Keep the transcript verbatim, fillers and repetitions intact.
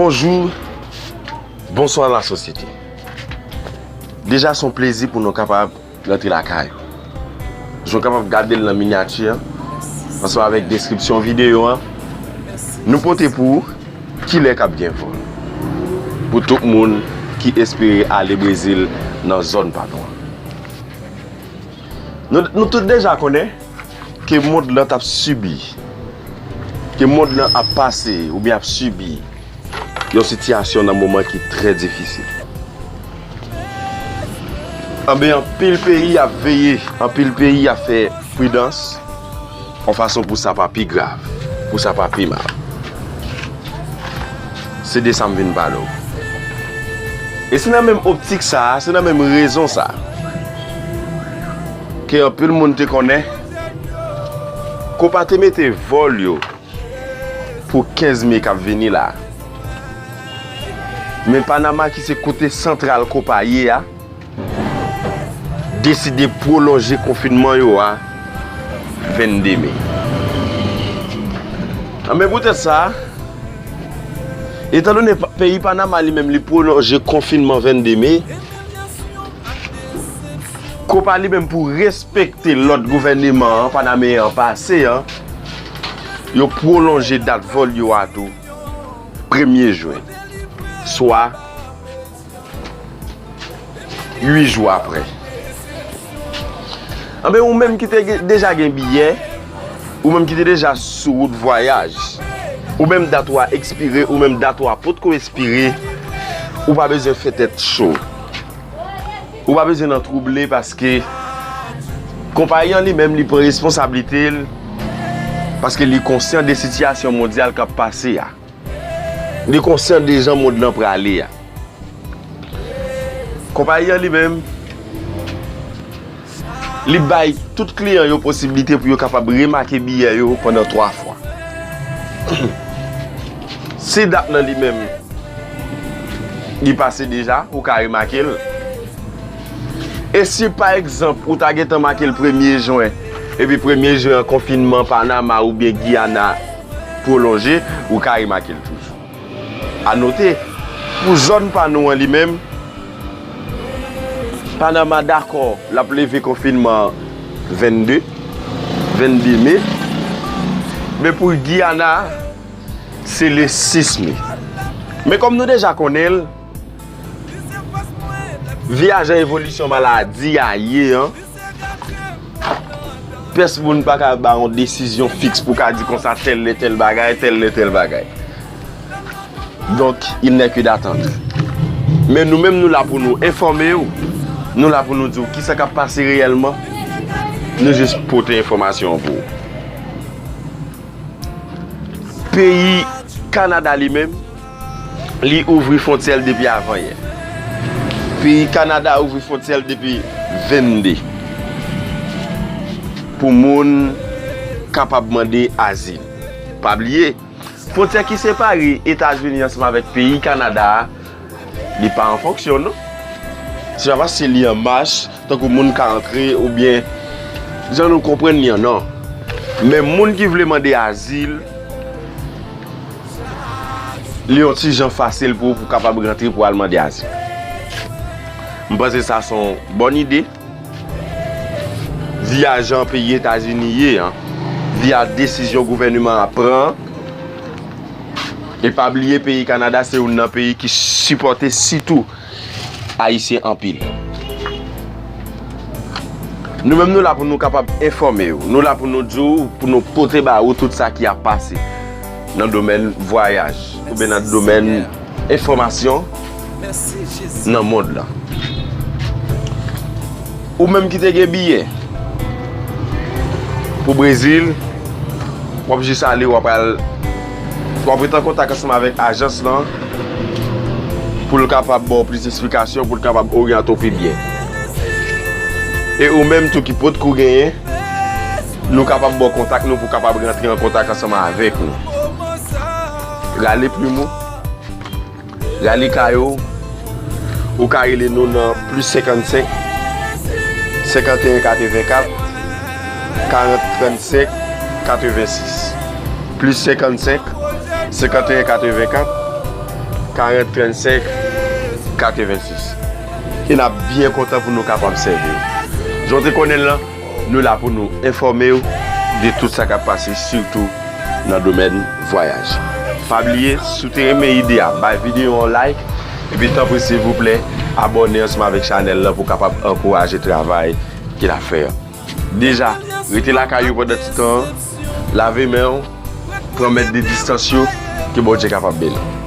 Bonjou, bonswa lasosyete. Deja se yon plezi pou nou kapab rantre lakay ou. Jan w kapab gade l nan minyati an, ansanm avèk deskripsyon videyo an, nou pote pou ou kilè k ap gen vòl pou tout moun ki espere ale Brezil nan zòn pa nou an. Nou, nou tout deja konnen ke mond lan t ap sibi, ke mond lan ap pase oubyen ap sibi yon sitiyasyon nan moman ki trè difisil. Anben, anpil peyi ap veye, anpil peyi ap fè pridans, yon fason pou sa pa pi grav, pou sa pa pi mal. Se de sa m vin pale w. E se nan menm optik sa a, se nan menm rezon sa a, ke anpil moun te konnen Copa te mete vòl yo pou kenz me k ap vini la. Men Panama, ki se kote santral Copa ye a, deside pwolonje konfinman yo a vennde me. Anben, poutèt sa, etandone pa-, peyi Panama li menm li pwolonje konfinman vennde me, Copa li menm, pou respekte lòd gouvèneman an, panameyen an pase an, yo pwolonje dat vòl yo a tou premye jen, swa uit jou apre. Anben, ou menm ki te gen, deja gen biyè, ou menm ki te deja sou wout vwayaj, ou menm dat ou a ekspire, ou menm dat ou a potko ekspire, ou pa bezwen fè tèt cho. Ou pa bezwen nan twouble, paske konpayi an li menm li pran responsablite l, paske li konsyan de sitiyasyon mondyal k ap pase a. Li konsyan de jan mond lan prale a. Konpayi an li menm, li bay tout kliyan yo posiblite pou yo kapab remake biyè yo pandan twa fwa. Si dat lan li menm li pase deja, ou ka remake l. E si pa egzanp ou ta gentan make l premye jen, epi premye jen an konfinman Panama oubyen Giyana pwolonje, ou ka remake l toujou. A note, pou zòn pa nou an li menm, Panama dakò l ap leve konfinman an vennde, vennde me. Men pou Giyana, se le sis me. Men kòm nou deja konnen l, vi a jan evolisyon maladi a ye an, pès moun pa ka ba yon desizyon fiks pou ka di konsa tèl lè tèl bagay, tèl lè tèl bagay. Donk, il n'est que d'attendre. Men nou menm, nou la pou nou enfòme w. Nou la pou nou di w kisa k ap pase reyèlman. Nou jis pote enfòmasyon an pou ou. Peyi Kanada li menm, li ouvri fwontyè l depi avanyè. Peyi Kanada ouvri fwontyè l depi vennde pou moun kapab mande azil. Pa bliye, fwontyè ki separe Etazini ansanm avèk peyi Kanada a, li pa an fonksyon, non. Se pa paske li an mach, tankou moun ka antre, oubyen jan nou konprann li an, non. Men moun ki vle mande azil, li yon ti jan fasil pou, pou kapab rantre pou al mande azil. M panse sa se yon bòn ide. Via jan peyi Etazini ye an, via desizyon gouvèneman an pran. E pa bliye, peyi Kanada se youn nan peyi ki sipòte sitou Ayisyen anpil. Nou menm, nou la pou nou kapab enfòme w, nou la pou nou di w, pou nou pote ba ou tout sa ki ap pase nan domèn vwayaj oubyen nan domèn enfòmasyon nan mond lan. Ou menm ki te gen biyè pou Brezil, w ap jis ale, w ap al, w ap ret an kontak ansanm avèk ajans lan pou l kapab ba w plis esplikasyon, pou l kapab oryante w pi byen. E ou menm tou ki potko genyen, nou kapab ba w kontak nou pou w kapab rantre an kontak ansanm avèk nou. Rale plim ou. Rale kay ou, ou ka rele nou nan plis senkannsenk, senkanteyen katrevenkat, karant trannsenk, katrevensis. Plis senkannsenk, senkanteyen katrevenkat, karant trannsenk katrevensis. E n ap byen kontan pou nou kapab sèvi w. Jan w te konnen l lan, nou la pou nou enfòme w de tout sa k ap pase, sitou nan domèn vwayaj. Pa bliye, si w te renmen ide a, bay videyo a yon like, epi tanpri silvouplè, abòne ansanm avèk chanèl lan pou w kapab ankouraje travay ke n ap fè an. Deja, rete lakay ou pandan ti tan an, lave men w, pran mèt de distans yo, ke Bondye kapab beni w.